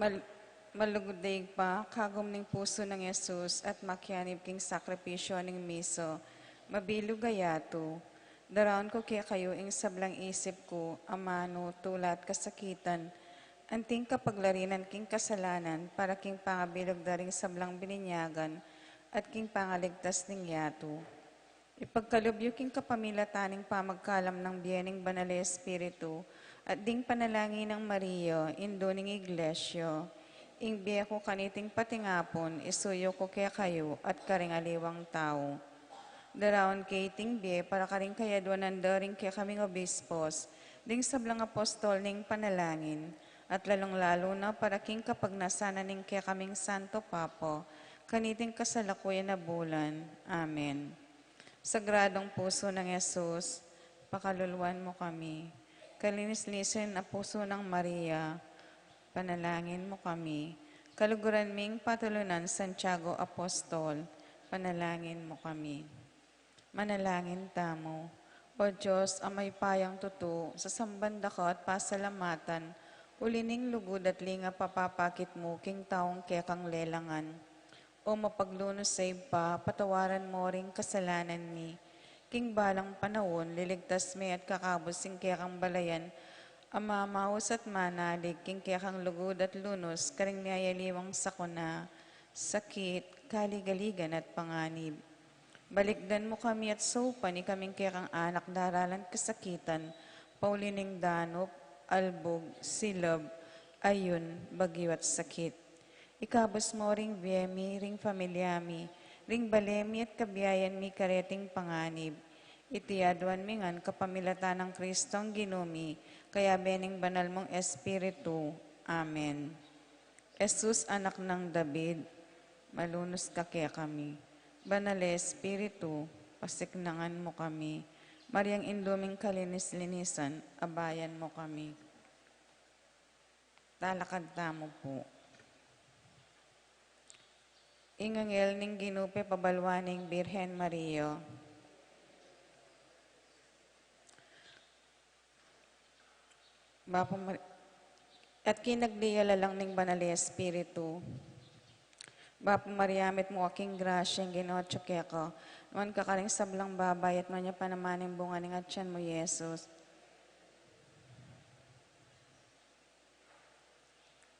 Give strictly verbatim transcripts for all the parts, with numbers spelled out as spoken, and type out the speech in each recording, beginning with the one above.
Mal-, malugud a Ibpa, kagum ning pusu nang Jesus at makianib king sakripisyu ning misa, mabilug a yatu. Daraun ku kekayu ing sablang isip ku, amanu, tula at kasakitan, anting kapaglarinan king kasalanan, para king pangabilug da ring sablang bininyagan at king pangaligtas ning yatu. Ipagkalub yu king kapamilatan ning pamagkalam nang bie ning Banal a Espiritu at ding panalangin nang Maria, Indu ning Iglesia, ing bie ku kaniting patingapun, isuyu ku kekayu at karing aliwang tau. Daraun ke iting bie para karing kayadwanan da ring kekaming obispos, ding sablang apostol ning panalangin, at lalung-lalu na para king kapagnasan na ning kekaming Santo Papa, kaniting kasalukuyan a bulan. Amen. Sagradong pusu nang Jesus, pakaluluan mu kami. Kalinis-linisan a pusu nang Maria, panalangin mu kami. Kaluguran ming patulunan Santiago Apostol, panalangin mu kami. Manalangin tamu. O Dios, a mayupayang tutu, sasamban da ka at pasalamatan, uli ning lugud at lingap a papakit mu king taung kekang lelangan. O mapaglunus a Ibpa, patawaran mu ring kasalanan mi. King balang panaun, liligtas me at kakabus ing kekang balayan a mamaus at manalig king kekang lugud at lunus karing miyayaliwang sakuna, sakit, kaligaligan at panganib. Balikdan mu kami at saupan ikaming kekang anak daralan kasakitan, pauli ning danup, albug, silab, ayun, bagyu at sakit. Ikabus mu ring bie mi, ring familia mi, ring bale mi at kabiayan mi kareting panganib. Iti aduan mi ngan kapamilatan nang Kristong Ginu mi, kayabe ning Banal mung Espiritu. Amen. Jesus, Anak nang David, malunus ka kekami. Banal a Espiritu, pasiknangan mu kami. Mariang Indu ming kalinis-linisan, abayan mu kami. Talakad tamu pu. Ing anghel ning Ginu pepabaluan ning Birhen Maria. Bapu Mar-, at kinagli ya lalang ning Banal a Espiritu. Bapu Maria, mitmu ka king grasya, ing Ginu atyu keka. Nuan ka karing sablang babai, at nuan ya pa naman ing bunga ning atyan mu, Jesus.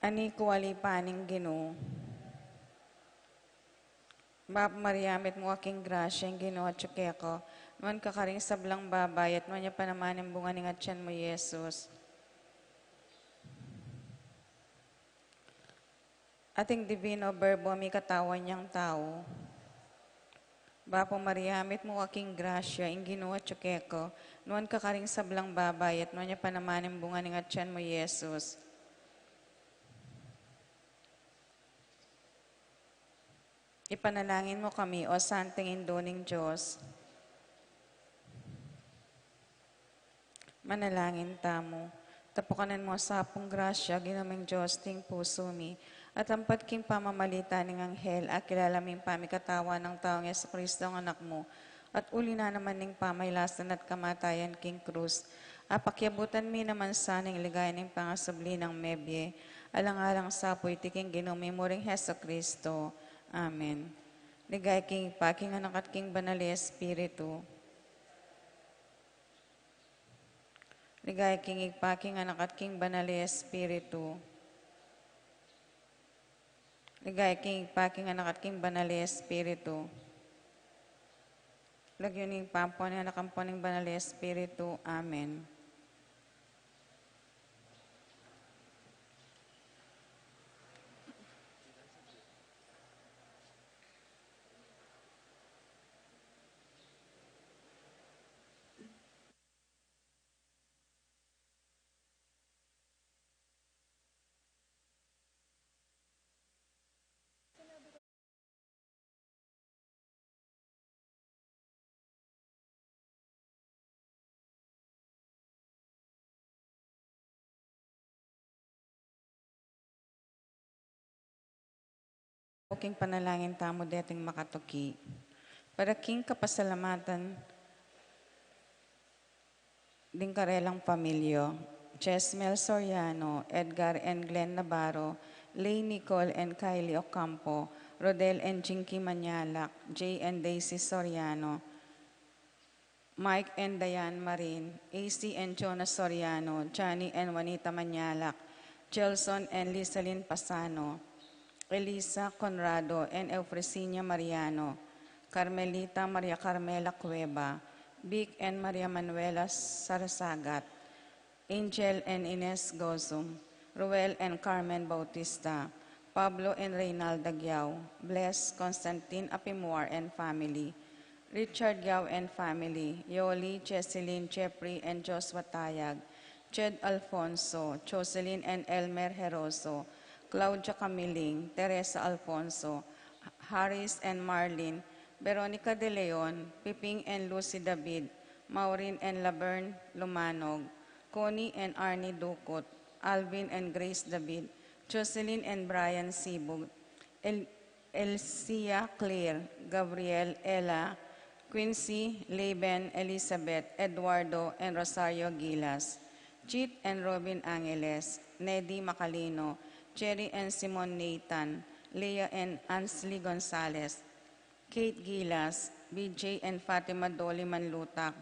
Ani ku, ali pa ning Ginu. Bapu Maria, mitmu ka king grasya, ing Ginu atyu keka. Nuan ka karing sablang babai, at nuan ya pa naman ing bunga ning atyan mu, Jesus. Ating Divino Verbo, mikatawan yang tau. Bapu Maria, mitmu ka king grasya, ing Ginu atyu keka. Nuan ka karing sablang babai, at nuan ya pa naman ing bunga ning atyan mu, Jesus. Ipanalangin mu kami, o Santing Indu ning Dios. Manalangin tamu. Tapukanan mu sa pung grasya, Ginu ming Dios, ding pusu mi, at ampat king pamamalit ning anghel, akilala ming pamikatawan nang taung Jesucristo, ing Anak mu, at uli na naman ning pamailasan at kamatayan king krus, apakyabutan mi naman sa ning ligaya ning pangasubli nang mebie, alang-alang sa pu iti king Ginu mi muring Jesucristo. Amen. Ligaya king Ibpa, king Anak, at king Banal a Espiritu. Ligaya king Ibpa, king Anak, at king Banal a Espiritu. Ligaya king Ibpa, king Anak, at king Banal a Espiritu. Lagyu ning Ibpa, ampon ning Anak, ampon ning Banal a Espiritu. Amen. King panalangin tamu deting makatuki. Para king kapasalamatan ding karelang pamilya, Chesmel Soriano, Edgar and Glenn Navarro, Lay Nicole and Kylie Ocampo, Rodel and Jinky Manyalak, Jay and Daisy Soriano, Mike and Diane Marin, A C and Jonas Soriano, Johnny and Juanita Manyalak, Gelson and Lisalin Pasano, Elisa Conrado and Eufresinia Mariano, Carmelita Maria Carmela Cueva, Vic and Maria Manuela Sarasagat, Angel and Ines Gozum, Ruel and Carmen Bautista, Pablo and Reynalda Giao, Bless, Constantine Apimwar and family, Richard Giao and family, Yoli, Jesselyn, Jeffrey and Joshua Tayag, Jed Alfonso, Jocelyn and Elmer Heroso, Claudia Camiling, Teresa Alfonso, Harris and Marlene, Veronica De Leon, Piping and Lucy David, Maureen and Laverne Lumanog, Connie and Arnie Ducut, Alvin and Grace David, Jocelyn and Brian Sibug, El- Elsia Claire, Gabriel, Ella, Quincy, Laban, Elizabeth, Eduardo, and Rosario Gilas, Chit and Robin Angeles, Nedi Macalino, Jerry and Simon Nathan, Leah and Ansley Gonzalez, Kate Gilas, B J and Fatima Dolly Manlutak,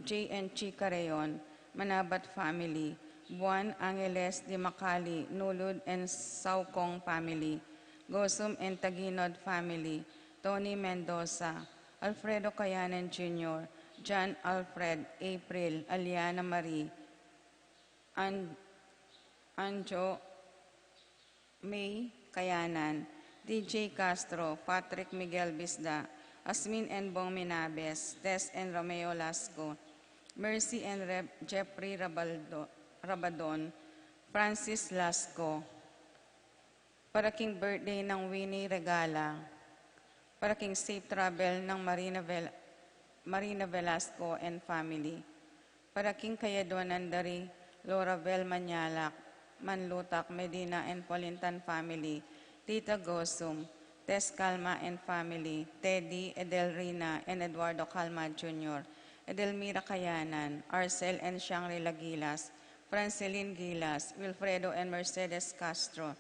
Jay and Chica Reon, Manabat family, Buan Angeles Di Macali, Nulud and Saucong family, Gosum and Taginod family, Tony Mendoza, Alfredo Kayanan Junior, John Alfred, April, Aliana Marie, An- Anjo May Kayanan, D J Castro, Patrick Miguel Bisda, Asmin and Bong Minabes, Tess and Romeo Lasco, Mercy and Rep- Jeffrey Rabaldo- Rabadon, Francis Lasco. Para king birthday nang Winnie Regala. Para king safe travel nang Marina, Vel- Marina Velasco and family. Para king kayaduanan da ri Laura Vel Manyalak, Manlutak, Medina and Polintan family, Tita Gosum, Tess Calma and family, Teddy, Edelrina and Eduardo Calma Junior, Edelmira Kayanan, Arcel and Shangri-La Gilas, Francelin Gilas, Wilfredo and Mercedes Castro,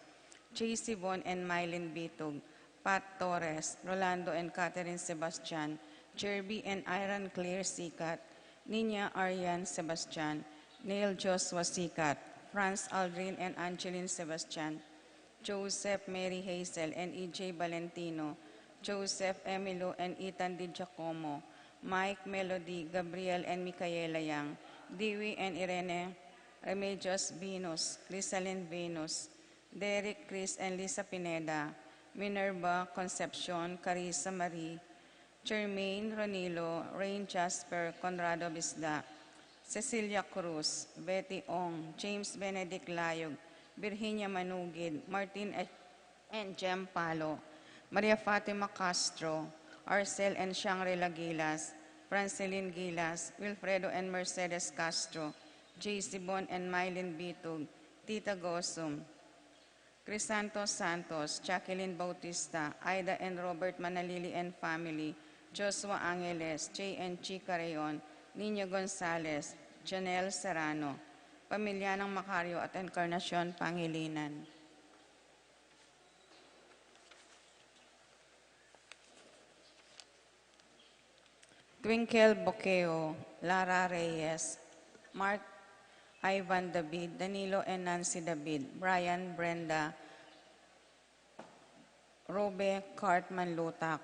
J C Bon and Mylene Bitug, Pat Torres, Rolando and Catherine Sebastian, Jerby and Iron Claire Sikat, Nina Arian Sebastian, Neil Joshua Sikat, Franz Aldrin and Angeline Sebastian, Joseph Mary Hazel and E J Valentino, Joseph Emilio and Ethan Di Giacomo, Mike, Melody, Gabriel and Micaela Yang, Dewey and Irene Remedios Venus, Rizalin Venus, Derek, Chris and Lisa Pineda, Minerva, Concepcion, Carissa Marie, Jermaine, Ronilo, Rain, Jasper, Conrado Bisda, Cecilia Cruz, Betty Ong, James Benedict Layog, Virginia Manugid, Martin and Jem Palo, Maria Fatima Castro, Arcel and Shangri-La Gilas, Francelin Gilas, Wilfredo and Mercedes Castro, J C Bon and Mylene Bitug, Tita Gosum, Crisanto Santos, Jacqueline Bautista, Aida and Robert Manalili and family, Joshua Angeles, Jay and Chica Reon, Nino Gonzalez, Janelle Serrano, pamilya nang Macario at Encarnacion Pangilinan. Twinkle Boqueo, Lara Reyes, Mark Ivan David, Danilo and Nancy David, Brian, Brenda, Robe, Kurt Manlutak,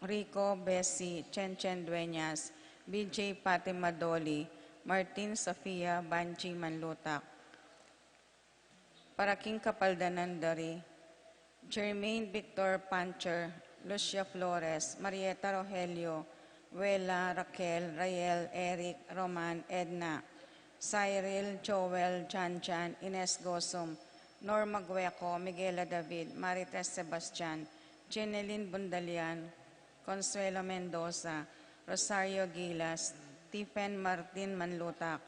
Rico, Bessie, Chen Chen Dueñas, B J, Fatima Dolly, Martin, Sofia, Banji Manlutak. Para king kapaldanan da ri Jermaine Victor Pancher, Lucia Flores, Marieta Rogelio, Wela, Raquel, Rael, Eric, Roman, Edna, Cyril, Joel, Janjan, Ines Gosum, Norma Gueco, Miguela David, Marites Sebastian, Jeneline Bundalian, Consuelo Mendoza, Rosario Gilas, Stephen Martin Manlutak,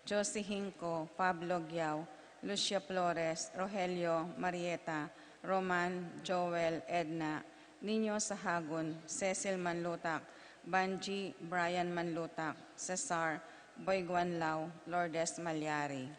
Josie Hinco, Pablo Giao, Lucia Flores, Rogelio, Marieta, Roman, Joel, Edna, Nino Sahagun, Cecil Manlutak, Banji, Brian Manlutak, Cesar, Boy Guanlao, Lourdes Malyari.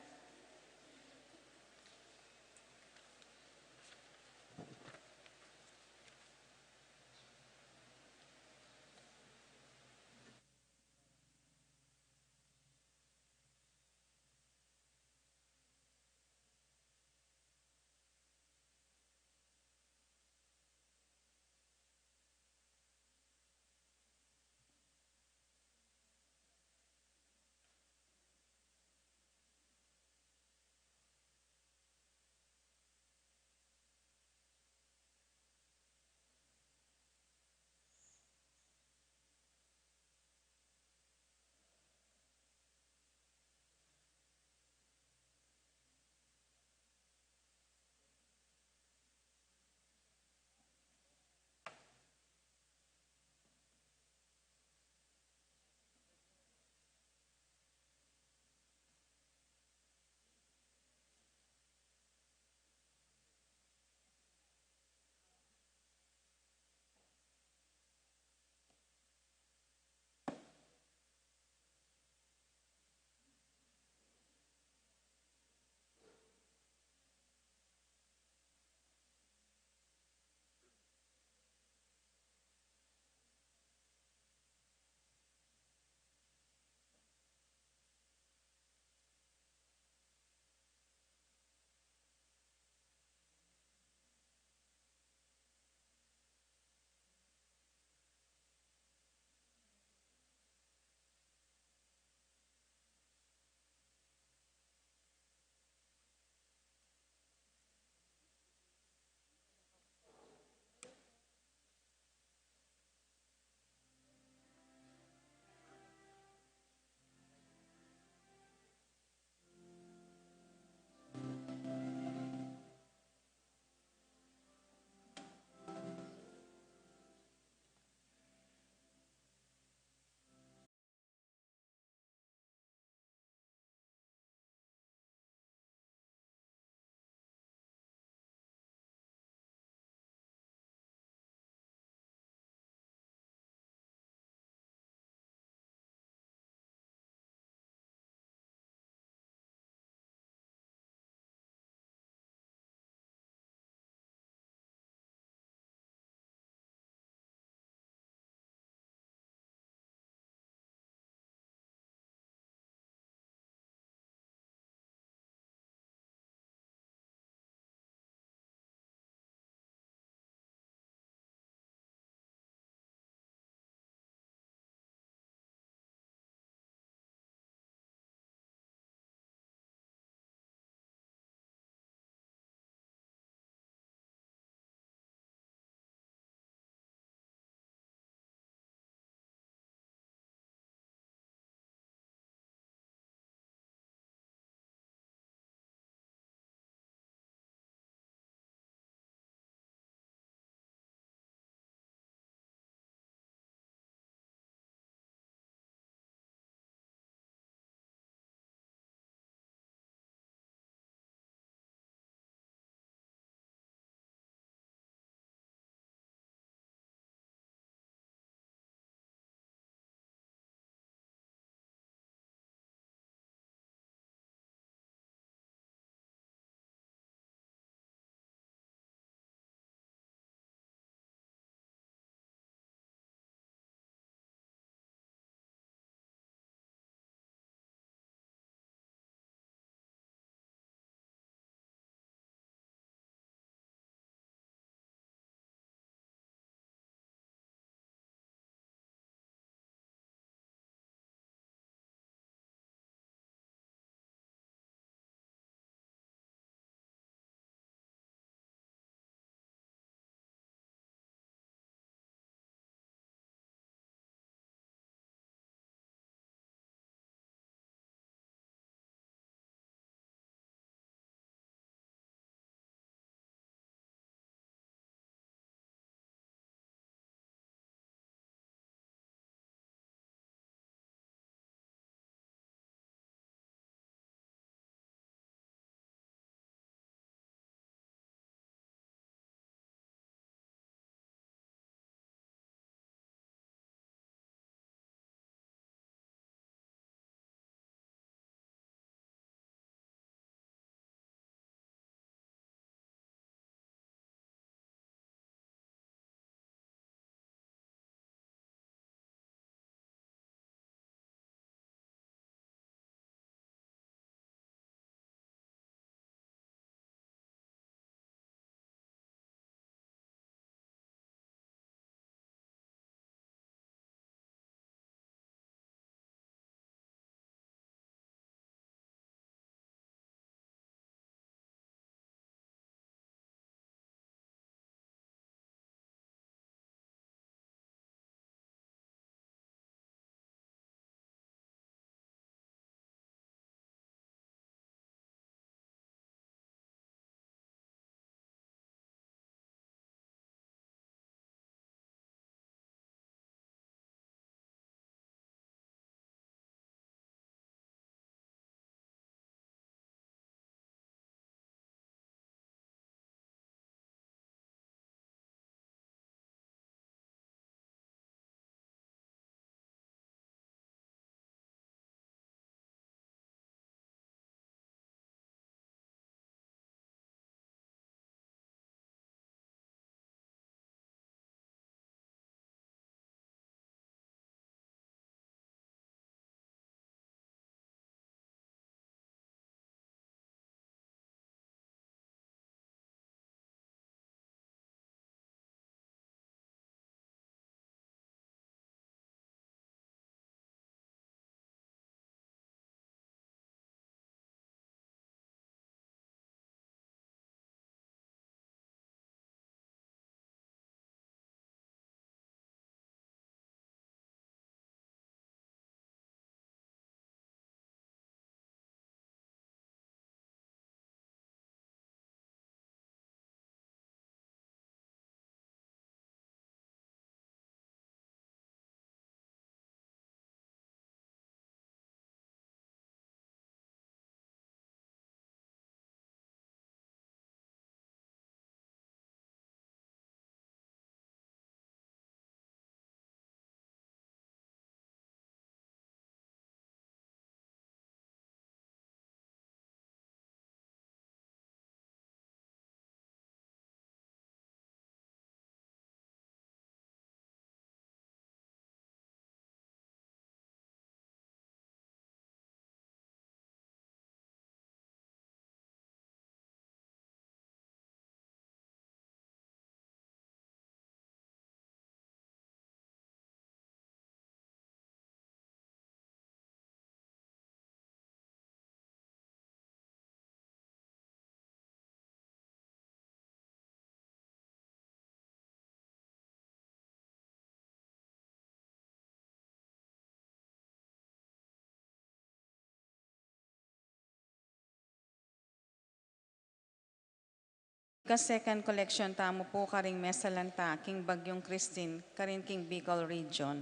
Ika-second collection tamu pu karing mesalanta king Bagyong Christine karin king Bicol Region.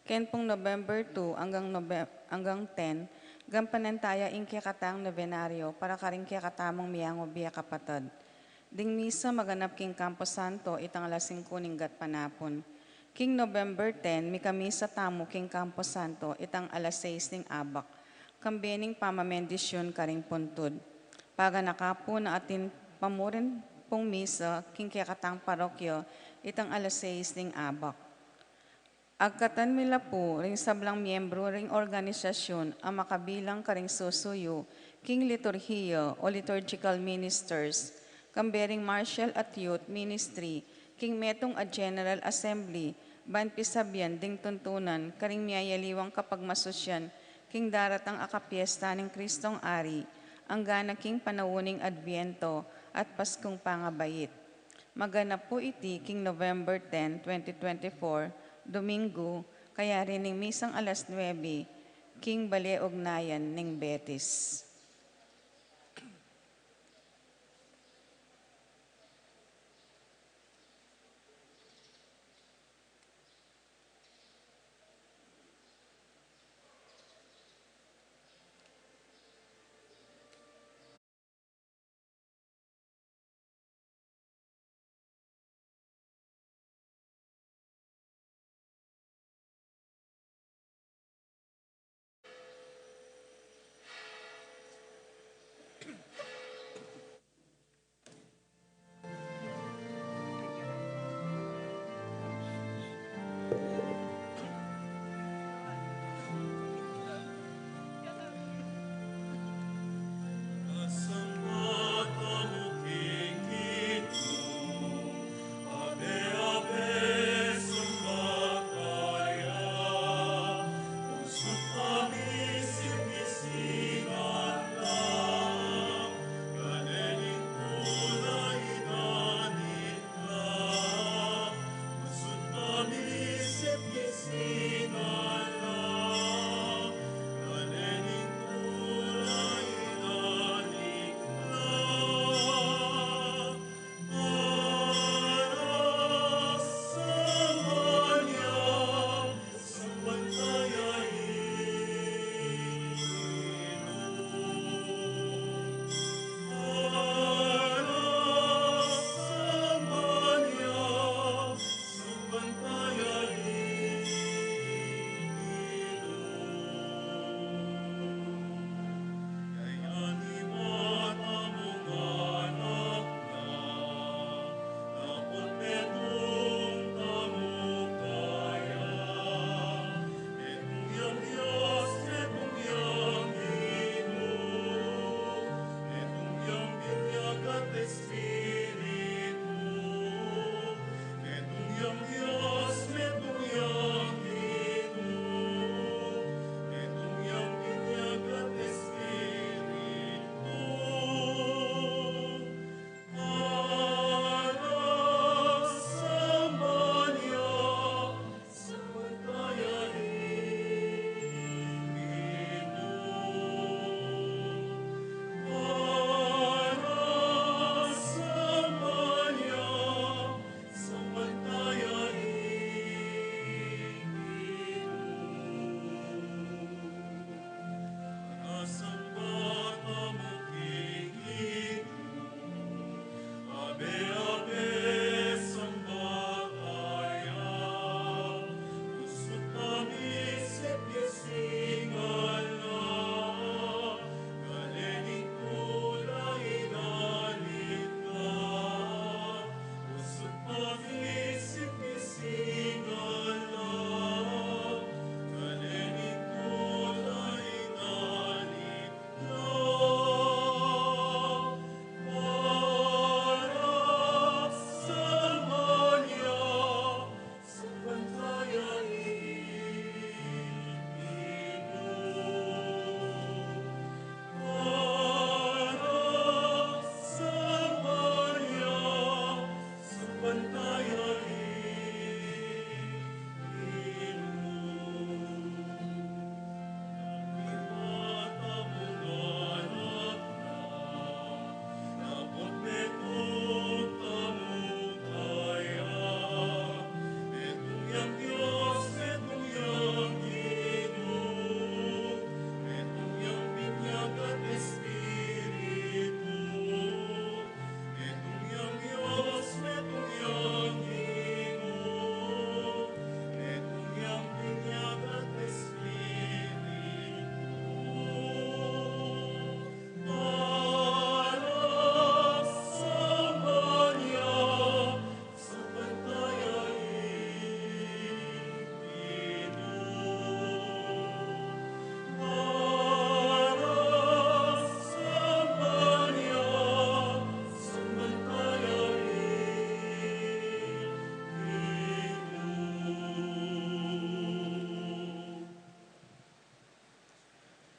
Ken pung November two anggang Nove-, anggang ten, gampanan taya ing kekatang nobenaryo para karing kekatamung miyangubie a kapatad. Ding misa maganap king Campo Santo itang alas singku ning gatpanapun. King November ten, mikamisa tamu king Campo Santo itang alas sais ning abak, kambe ning pamamendisyun karing puntud. Paganaka pu na atin pamurin pung misa king kekatang parokya itang alas sais ning abak. Agkatan mi la pu ring sablang miyembru ring organisasyun a makabilang karing susuyu king liturhiya o liturgical ministers, kambe ring martial at youth ministry, king metung a General Assembly, ban pisabian ding tuntunan karing miyayaliwang kapagmasusyan king daratang a kapiesta ning Kristong Ari, anggana king panaun ning Adviento at Paskung Pangabait. Maganap pu iti king November ten, twenty twenty-four, Domingo, kayari ning misang alas nuebe, king Bale Ugnayan ning Betis.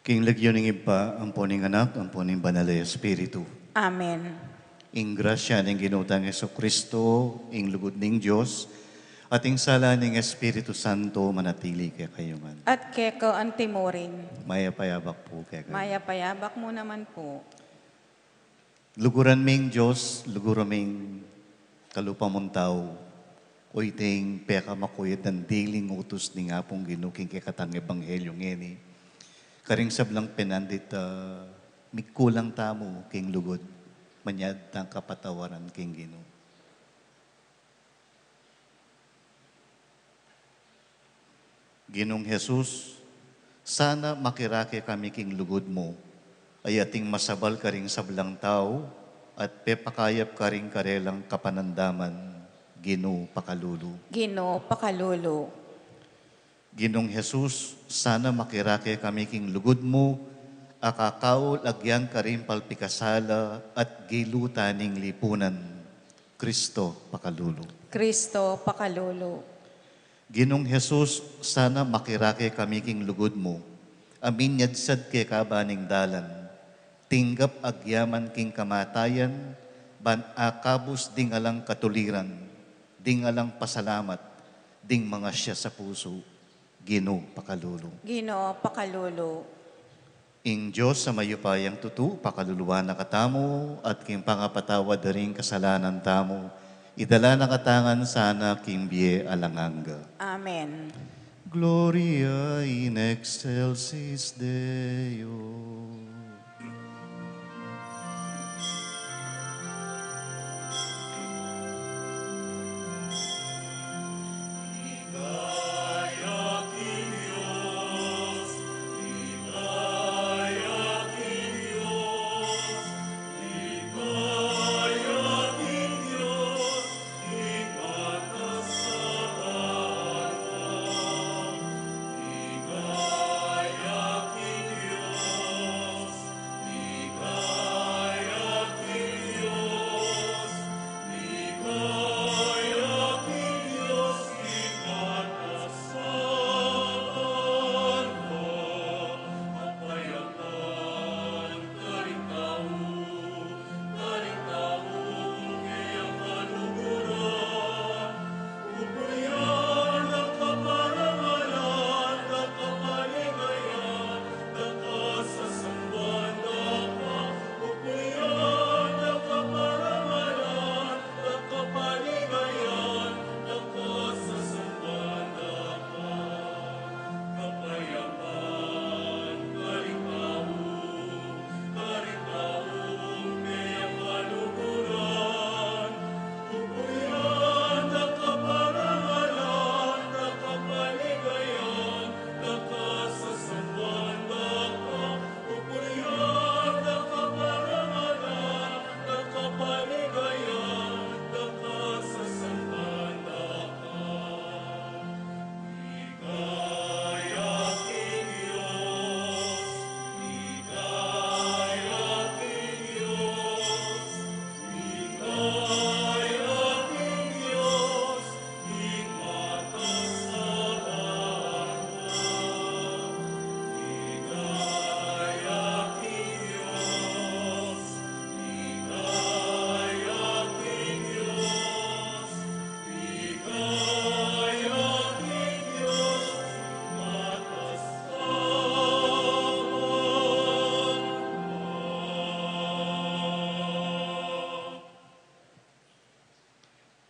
King lagyu ning Ibpa, ampo ning Anak, ampo ning Banal a Espiritu. Amen. Ing grasya ning Ginu tang Jesucristo, ing lugud ning Dios, at ing sala ning Espiritu Santo manatili kekayu ngan. At keka antimurin. Mayap a abak pu kekayu. Mayap a abak mu naman pu. Luguran ming Dios, luguran ming kalupa mung tau, o iting pekamakuyad nang diling utus ning Apung Ginu king kekatang ebanghelyu ngeni. Karing sablang penandit, ah, mikulang tamu king lugud, manyad tang kapatawaran king Ginu. Ginung Jesus, sana makirake kami king lugud mu, a ating masabal karing sablang tau, at pepakayap karing karelang kapanandaman, Ginu pakalulu. Ginu pakalulu. Ginung Jesus, sana makirake kami king lugud mu, a kakaul agyang karing palpikasala at gilutan ning lipunan, Kristo pakalulu. Kristo pakalulu. Ginung Jesus, sana makirake kami king lugud mu, a minyadsad keka ban ing dalan, tinggap agyaman king kamatayan, ban akabus ding alang katuliran, ding alang pasalamat, ding mangasya sa pusu, Ginu pakalulu. Ginu pakalulu. Ing Dios a mayupayang tutu, pakaluluan na katamu, at king pangapatawad da ring kasalanan tamu, idala na katamu ngan sana king bie alang angga. Amen. Gloria in excelsis Deo.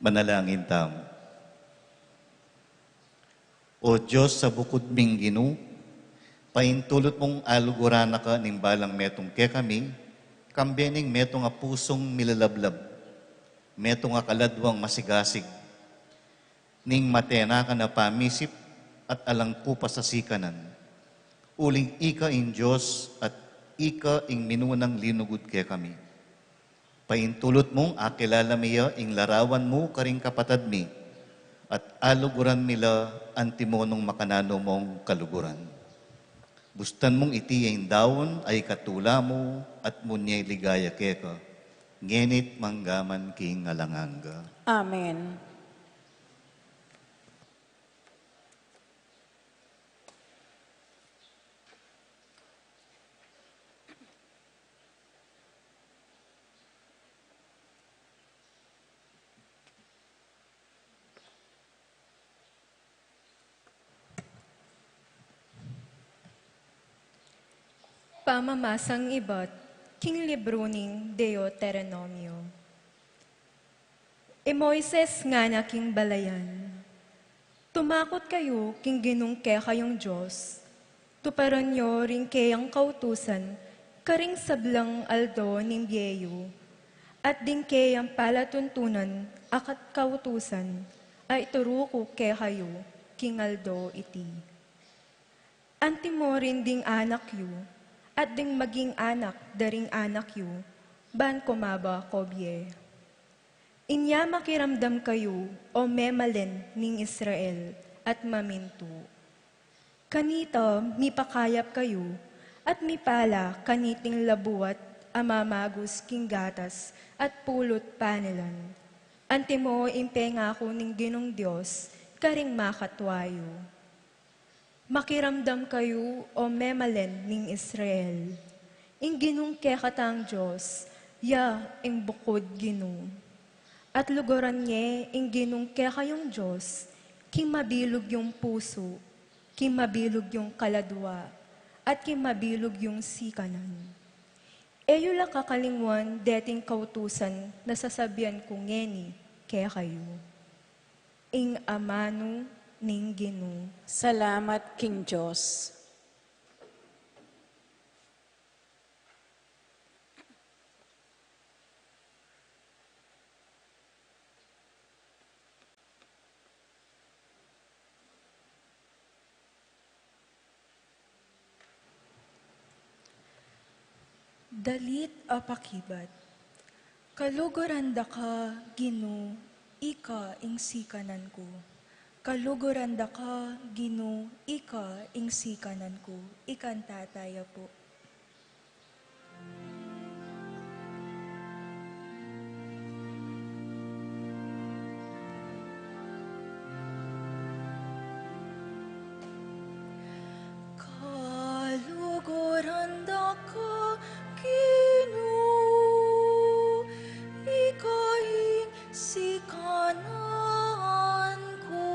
Manalangin tamu. O Dios a bukud ming Ginu, paintulut mung aluguran na ka ning balang metung kekami, kambe ning metung a pusung milalablab, metung a kaladwang masigasig, ning matenakan a pamisip at alang kupas a sikanan. Uling ika ing Dios at ika ing minunang linugud kekami. Paintulut mung akilala mi ya ing larawan mu karing kapatad mi, at aluguran mi la antimo nung makananu mung kaluguran. Bustan mung iti ya ing daun a ikatula mu at munye ligaya keka, ngeni't mangga man king alang angga. Amen. Pamamasang ibat king libru ning Deuteronomio. I Moises ngana king balayan, tumakut kayu king Ginung kekayung Dios, tuparan yu ring keyang kautusan karing sablang aldo ning bie yu, at ding keyang palatuntunan at kautusan a ituru ku kekayu king aldo iti. Antimo rin ding anak yu, at ding maging anak da ring anak yu, ban kumaba kobie. Inya makiramdam kayu, o memalen ning Israel, at mamintu. Kanita mipakayap kayu, at mipala kaniting labuat a mamagus king gatas at pulut panilan. Antimo ing pengaku ning Ginung Dios karing makatwa yu. Makiramdam kayu, o memalen ning Israel, ing Ginung kekatang Dios, ya ing bukud Ginu. At luguran ye ing Ginung kekayung Dios king mabilug yung pusu, king mabilug yung kaladua, at king mabilug yung sikanan. E yu la kakalingwan deting kautusan na sasabian ku ngeni kekayu. Ing amanu ning Ginu. Salamat king Dios. Dalit a pakibat. Kaluguran da ka, Ginu, ika ing sikanan ku. Kaluguran da ka, Ginu, ika ing sikanan ku. Ikanta taya pu. Kaluguran da ka, Ginu, ika ing sikanan ku.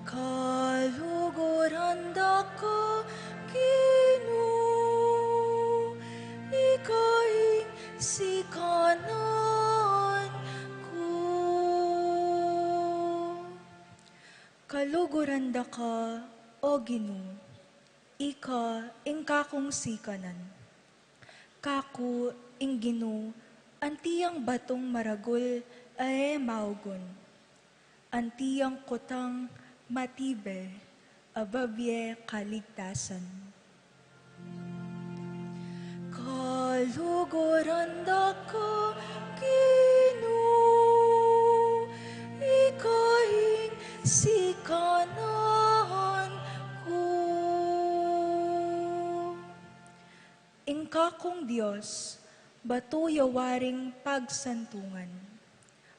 Kaluguran da ka, Ginu, ika ing sikanan ku. Kaluguran da ka, o Ginu, ika ing kakung sikanan. Kaku ing Ginu, anti yang batung maragul a e maugun, anti yang kutang matibe a babie kaligtasan. Kaluguran da ka, Ginu, ika ing sikanan ku. Ing kakung Dios, batu ya waring pagsantungan,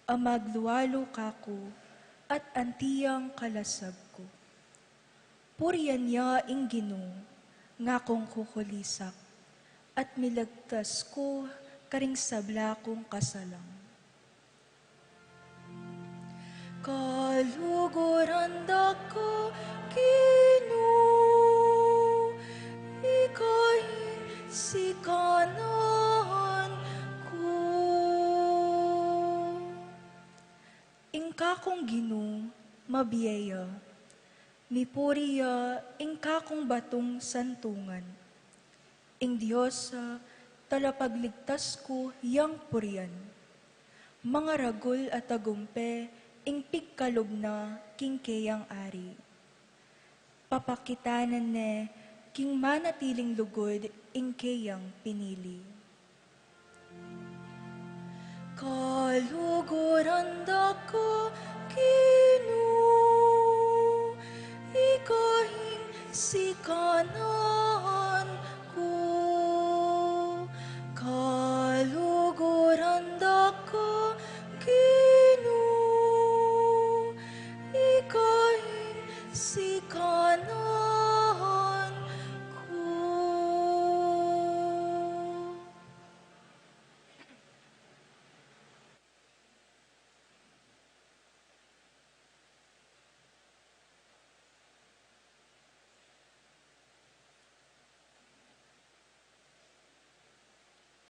a maglualu kaku, at anti yang kalasag ku. Purian ya ing Ginu, ngakung kukulisak, at miligtas ku karing sabla kung kasalang. Kaluguran da ka, Ginu, ika ing sikanan ku. Ing kakung Ginu, mabie ya. Mipuri ya ing kakung batung santungan. Ing Dios a talapagligtas ku yang purian. Mangaragul a tagumpe ing pigkalub na king keyang ari. Papakitanan ne king manatiling lugud ing keyang pinili. Kaluguran da ka, Ginu,